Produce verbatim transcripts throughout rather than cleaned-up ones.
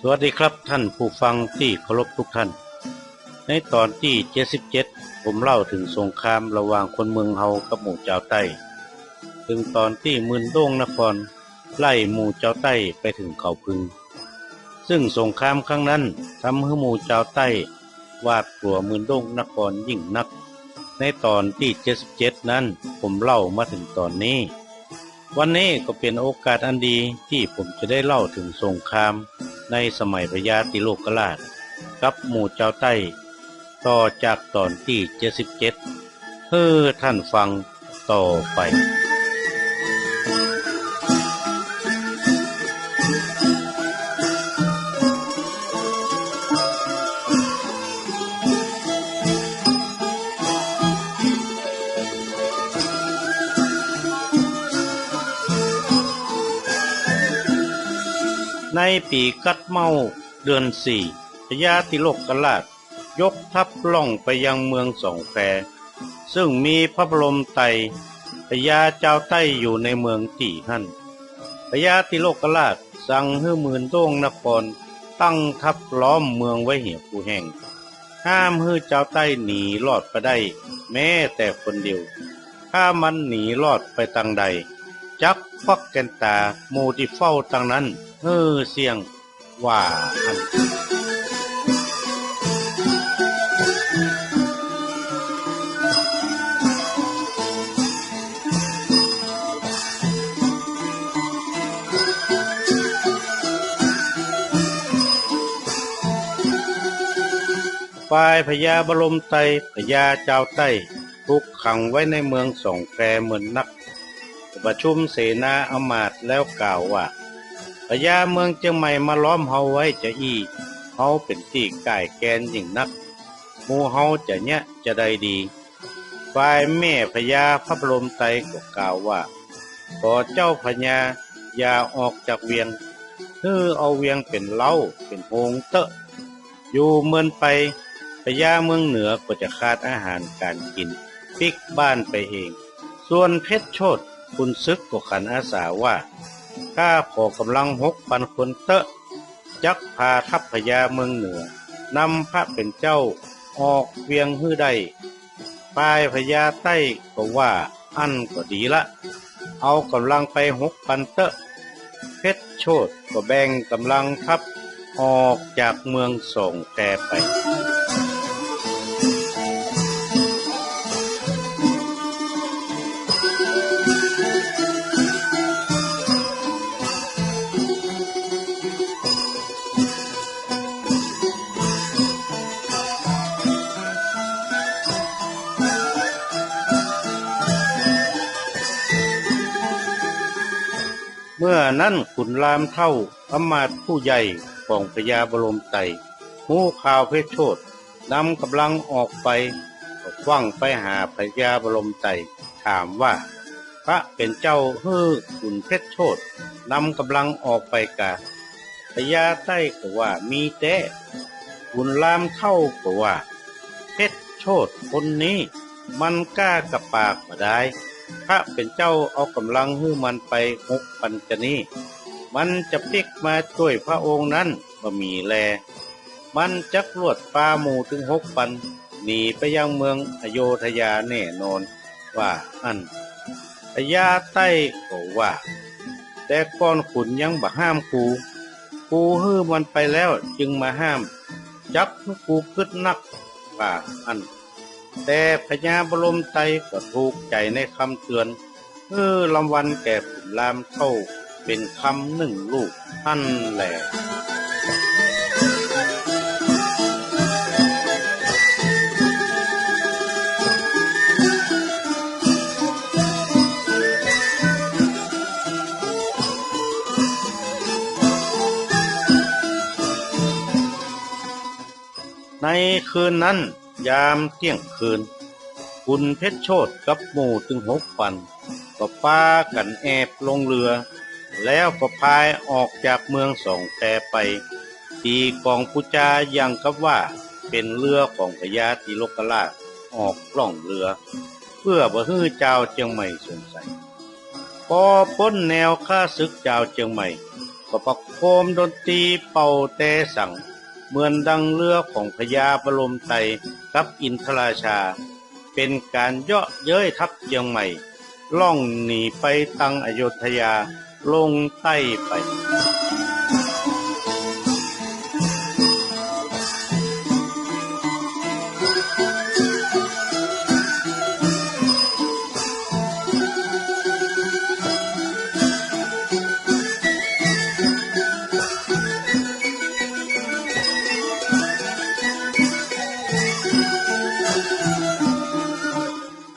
สวัสดีครับท่านผู้ฟังตี้เคารพทุกท่าน ในต๋อนตี้เจ็ดสิบเจ็ด ผมเล่าเถิงสงครามระหว่างคนเมืองเฮากับหมู่จาวใต้ เถิงต๋อนตี้หมื่นโด้งนครไล่หมู่จาวใต้ไปเถิงเขาพึง ซึ่งสงครามครั้งนั้นทำหื้อหมู่จาวใต้หวาดกลั๋วหมื่นโด้งนครยิ่งนัก ในต๋อนตี้เจ็ดสิบเจ็ดนั้นผมเล่ามาเถิงต๋อนนี้ วันนี้ก็เป๋นโอกาสอันดีตี้ผมจะได้เล่าเถิงสงครามในสมัยพญาติโลกราชกับหมู่จาวใต้ ต่อจากต๋อนตี้เจ็ดสิบเจ็ด หื้อท่านฟังต่อไป ในปี๋กัดเม้าเดือนสี่ พญาติโลกราชยกทัพล่องไปยังเมืองสองแคว ซึ่งมีพระบรมไตรพญาจาวใต้อยู่ในเมืองตี้หั้น พญาติโลกราชสั่งหื้อหมื่นโด้งนครตั้งทัพล้อมเมืองไว้เหียกู้แห่ง ห้ามหื้อจาวใต้หนีรอดไปได้แม้แต่คนเดียว ถ้ามันหนีรอดไปตางใด จักควักแก่นต๋าหมู่ตี้เฝ้าตางนั้นหื้อเสี้ยง ว่าอั้น ฝ่ายพญาบรมไตร พญาจาวใต้ ถูกขังไว้ในเมืองสองแควเมินนัก ประชุมเสนาอำมาตย์แล้วกล่าวว่า พญาเมืองเจียงใหม่มาล้อมเฮาไว้จาอี้ เฮาเป๋นตี้ก้ายแกนยิ่งนัก หมู่เฮาจะเยียะจาใดดี ฝ่ายแม่พญาพระบรมไตรก็กล่าวว่า ขอเจ้าพญาอย่าออกจากเวียง หื้อเอาเวียงเป๋นเล้าเป๋นโฮงเต๊อะ อยู่เมินไป พญาเมืองเหนือก็จะขาดอาหารก๋านกิ๋น ปิ๊กบ้านไปเอง ส่วนเพชรโชติขุนศึกก็ขันอาสาว่า ข้าขอก๋ำลังหกปันคนเต๊อะ จักพาทัพพญาเมืองเหนือนำพระเป๋นเจ้าออกเวียงหื้อได้ ฝ่ายพญาใต้ก็ว่า อั้นก็ดีละ เอาก๋ำลังไปหกปันเต๊อะ เพชรโชติก็แบ่งก๋ำลังทัพออกจากเมืองสองแควไป เมื่อนั้นขุนรามเฒ่า อำมาตย์ผู้ใหญ่ของพญาบรมไตร ฮู้ข่าวเพชรโชตินำก๋ำลังออกไป ก็ฟั่งไปหาพญาบรมไตร ถามว่า พระเป๋นเจ้าหื้อขุนเพชรโชตินำก๋ำลังออกไปกา พญาใต้ก็ว่า มีแต๊ ขุนรามเฒ่าก็ว่า เพชรโชติคนนี้มันกล้ากะปากบ่ดาย พระเป๋นเจ้าเอาก๋ำลังหื้อมันไปหกปันจานี้ มันจะปิ๊กมาจ้วยพระองค์นั้นบ่มีแล มันจักลวดปาหมู่ตึงหกปันหนีไปยังเมืองอโยธยาแน่นอน ว่าอั้น พญาใต้ก็ว่า แต่ก่อนขุนยังบ่ห้ามกู กูหื้อมันไปแล้วจึงมาห้าม จักหื้อกูกึ๊ดนัก ว่าอั้น แต่พญาบรมไตรก็ถูกใจ๋ในกำเตือน หื้อรางวัลแก่ขุนรามเฒ่าเป๋นคำนึ่งลูกหั้นแล ในคืนนั้น ยามเตี้ยงคืน ขุนเพชรโชติกับหมู่ตึงหกปัน ก็ปากั๋นแอบลงเฮือ แล้วก็พายออกจากเมืองสองแควไป ตี๋ก๋องปู๋จาอย่างกับว่าเป๋นเฮือของพญาติโลกราชออกล่องเฮือ เปื้อบ่หื้อจาวเจียงใหม่สงสัย ปอป๊นแนวข้าศึกจาวเจียงใหม่ ก็ประโคมดนตรีเป่าแตรสัง เหมือนดังเรือของพญาบรมไตรกับอินทราชา เป๋นก๋านเยาะเย้ยทัพเจียงใหม่ ล่องหนีไปตังอโยธยา ลงใต้ไป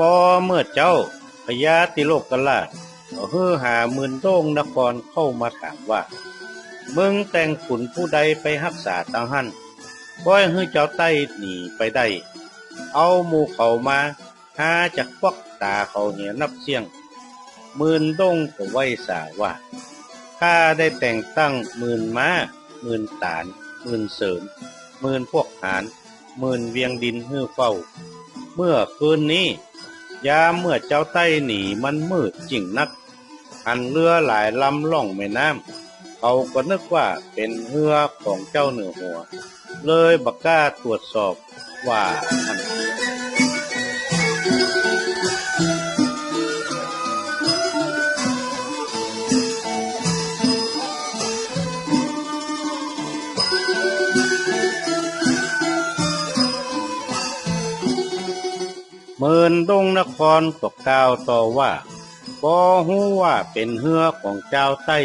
ปอเมื่อเจ๊า พญาติโลกราชก็หื้อหาหมื่นโด้งนครเข้ามาถามว่า มึงแต่งขุนผู้ใดไปฮักษาตางหั้น บ่หื้อจาวใต้หนีไปได้ เอาหมู่เขามา ฮาจะควักต๋าเขาเหียนับเสี้ยง หมื่นโด้งก็ไหว้สาว่า ข้าได้แต่งตั้งหมื่นม้า หมื่นต๋าน หมื่นเสริม หมื่นพวกหาญ หมื่นเวียงดินหื้อเฝ้า เมื่อคืนนี้ ยามเมื่อจาวใต้หนีมันมืดยิ่งนัก หันเฮือหลายลำล่องแม่น้ำ เขาก็นึกว่าเป๋นเฮือของเจ้าเหนือหัว เลยบ่กล้าตรวจสอบว่าอั้น หมื่นโด้งนครก็กล่าวต่อว่า ปอฮู้ว่าเป๋นเฮือของจาวใต้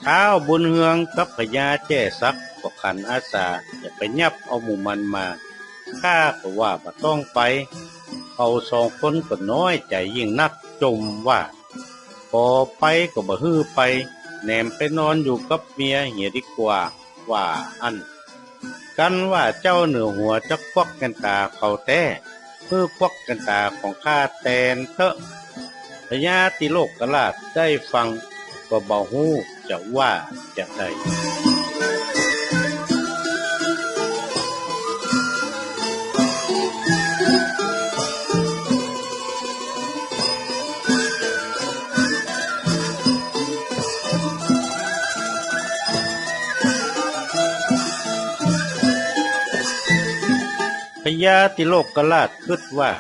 ท้าวบุญเฮืองกับพญาแจ้สักดิ์ก็ขันอาสาจะไปยับเอาหมู่มันมา ข้าก็ว่าบ่ต้องไป เขาสองคนก็น้อยใจ๋ยิ่งนัก จ่มว่า ปอไปก็บ่หื้อไป แหนมไปนอนอยู่กับเมียเหียดีกว่า ว่าอั้น กันว่าเจ้าเหนือหัวจะควักแก่นต๋าเขาแต๊ หื้อควักแก่นต๋าของข้าแตนเต๊อะ พญาติโลกราชได้ฟังก็บ่ฮู้จะว่าจะใด พญาติโลกราชกึ๊ดว่า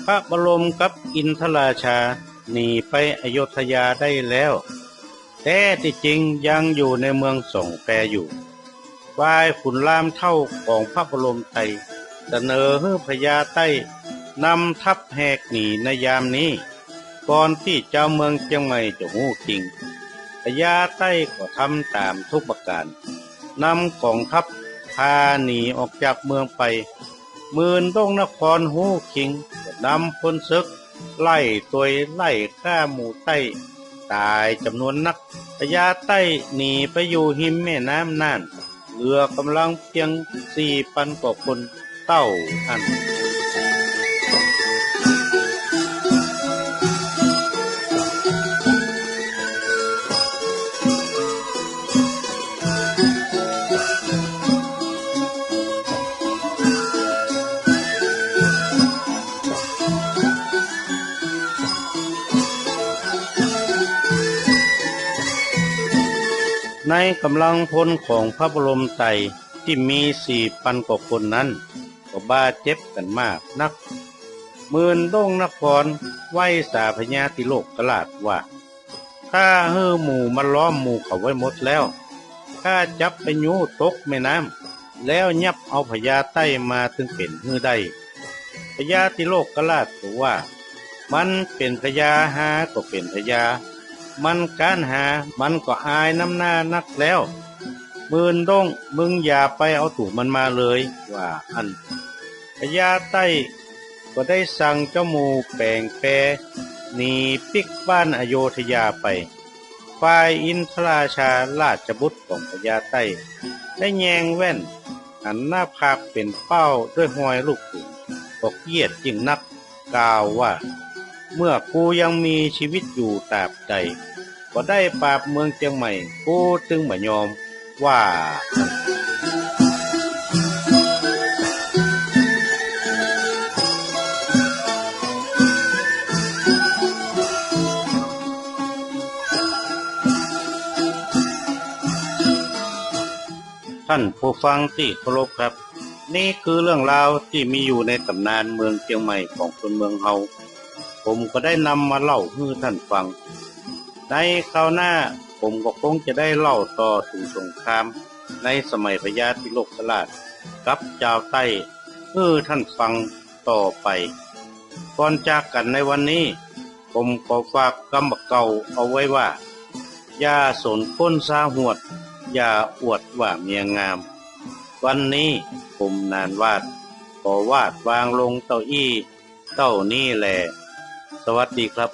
พระบรมกับอินทราชาหนีไปอโยธยาได้แล้ว แต๊ตี้จริงยังอยู่ในเมืองสองแควอยู่ ฝ่ายขุนรามเฒ่าของพระบรมไตรเสนอหื้อพญาใต้นำทัพแหกหนีในยามนี้ ก่อนตี้จาวเมืองเจียงใหม่จะฮู้จริง พญาใต้ก็ทำต๋ามทุกประก๋าน นำก๋องทัพพาหนีออกจากเมืองไป หมื่นโด้งนครฮู้จริงก็นำพลศึกไล่ตวยไล่ฆ่าหมู่ใต้ต๋ายจ๋ำนวนนัก พญาใต้หนีไปอยู่ฮิมแม่น้ำน่าน เหลือก๋ำลังเปียงสี่ปันกว่าคนเต้าอั้น ในก๋ำลังพลของพระบรมไตรตี้มีสี่ปันกว่าคนนั้น ก็บาดเจ็บกั๋นมากนัก หมื่นโด้งนครไหว้สาพญาติโลกราชว่า ข้าหื้อหมู่มาล้อมหมู่เขาไว้หมดแล้ว ข้าจักไปยู้ตกแม่น้ำ แล้วยับเอาพญาใต้มาตึงเป๋นหื้อได้ พญาติโลกราชก็ว่า มันเป๋นพญาฮาก็เป๋นพญา มันก๊านฮา มันก็อายน้ำหน้านักแล้ว หมื่นโด้ง มึงอย่าไปเอาตั๋วมันมาเลย ว่าอั้น พญาใต้ก็ได้สั่งเจ้าหมู่แป๋งแปหนีปิ๊กบ้านอโยธยาไป ฝ่ายอินทราชาราชบุตรของพญาใต้ได้แยงแว่น หันหน้าผากเป๋นเป้าด้วยฮอยลูกปืน ก็เคียดยิ่งนัก กล่าวว่า เมื่อกูยังมีจีวิตอยู่ตราบใด บ่ได้ปราบเมืองเจียงใหม่ กูตึงบ่ยอม ว่า ท่านผู้ฟังตี้เคารพครับ นี้คือเรื่องราวตี้มีอยู่ในต๋ำนานเมืองเจียงใหม่ของคนเมืองเฮา ผมก็ได้นำมาเล่าหื้อท่านฟัง ในคราวหน้าผมก็คงจะได้เล่าต่อเถิงสงครามในสมัยพญาติโลกราชกับจาวใต้หื้อท่านฟังต่อไป ก่อนจากกั๋นในวันนี้ ผมขอฝากกำบ่าเก่าเอาไว้ว่า อย่าสนคนซาวหวด อย่าอวดว่าเมียงาม วันนี้ผมหนานหวาด ขอวาดวางลงเต้าอี้ เต้านี้แล สวัสดีครับ